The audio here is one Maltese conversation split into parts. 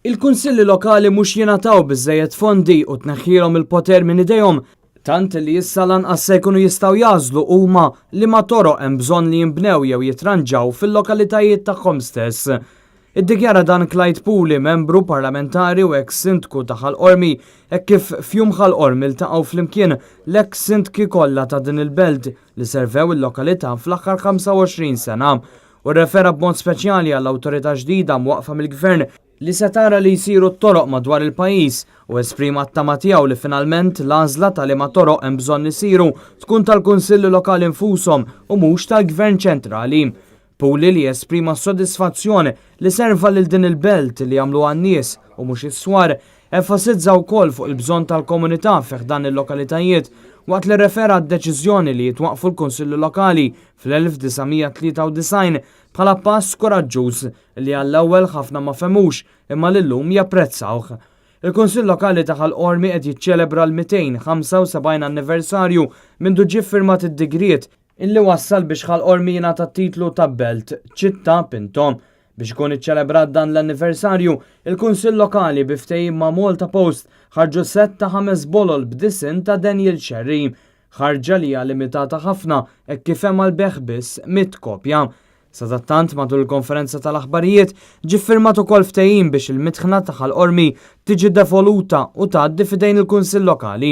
Il-Kunsilli Lokali mhux jingħataw biżżejjed fondi u tneħħilhom il-poter minn idejhom tant li issa lanqas se jkunu jistgħu jagħżlu huma liema toroq hemm bżonn li jinbnew jew jitranġaw fil-lokalitajiet tagħhom stess. Iddikjara dan Clyde Puli, membru parlamentari u eks sindku ta' Ħal Qormi, hekk kif f'Jum Ħal Qormi ltaqgħu flimkien l-eks sindki kollha ta' din il-belt li servew il-lokalità fl-aħħar 25 sena u rrefera b'mod speċjali għall-awtorità ġdida mwaqqfa mill-Gvern li se tara li jsiru t-toroq madwar il-pajjiż u esprima t-tama tiegħu li finalment l-għażla ta' liema toroq hemm bżonn isiru tkun tal-Kunsilli Lokali nfushom u mhux tal-Gvern ċentrali. Puli li esprima s-sodisfazzjon li serva lil din il-belt li għamluha n-nies u mhux is-swar, enfasizza wkoll fuq il-bżonn tal-komunità fi ħdan il-lokalitajiet waqt li rrefera għad-deċiżjoni li jitwaqqfu l-Kunsilli Lokali fl-1993 bħala pass kuraġġuż li għall-ewwel ħafna ma fehmux imma li llum japprezzawh. Il-Kunsill Lokali ta' Ħal Qormi qed jiċċelebra l-275 anniversarju mindu ġie ffirmat id-digriet illi wassal biex Ħal Qormi jingħata t-titlu ta' Belt, Città Pinto. Biex ikun iċċelebrat dan l-anniversarju, il-Kunsill Lokali bi ftehim ma' Malta Post ħarġu sett ta' ħames bolol b'disinn ta' Daniel Scerri. Ħarġa li hija limitata ħafna hekk kif hemm għall-bejgħ biss 100 kopja. Sadattant matul il-konferenza tal-aħbarijiet ġie ffirmat ukoll ftehim biex il-mitħna ta' Ħal Qormi tiġi devoluta u tgħaddi f'idejn il-Kunsill Lokali.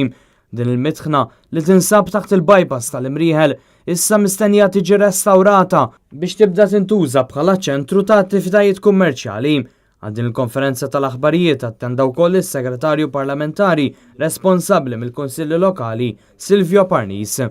Din il-mitħna li tinsab taħt il-bypass tal-Imrieħel issa mistennija tiġi restawrata biex tibda tintuża bħala ċentru ta' attivitajiet kummerċjali. Għal din il-konferenza tal-aħbarijiet attenda wkoll is-Segretarju Parlamentari responsabbli mill-Kunsilli Lokali Silvio Parnis.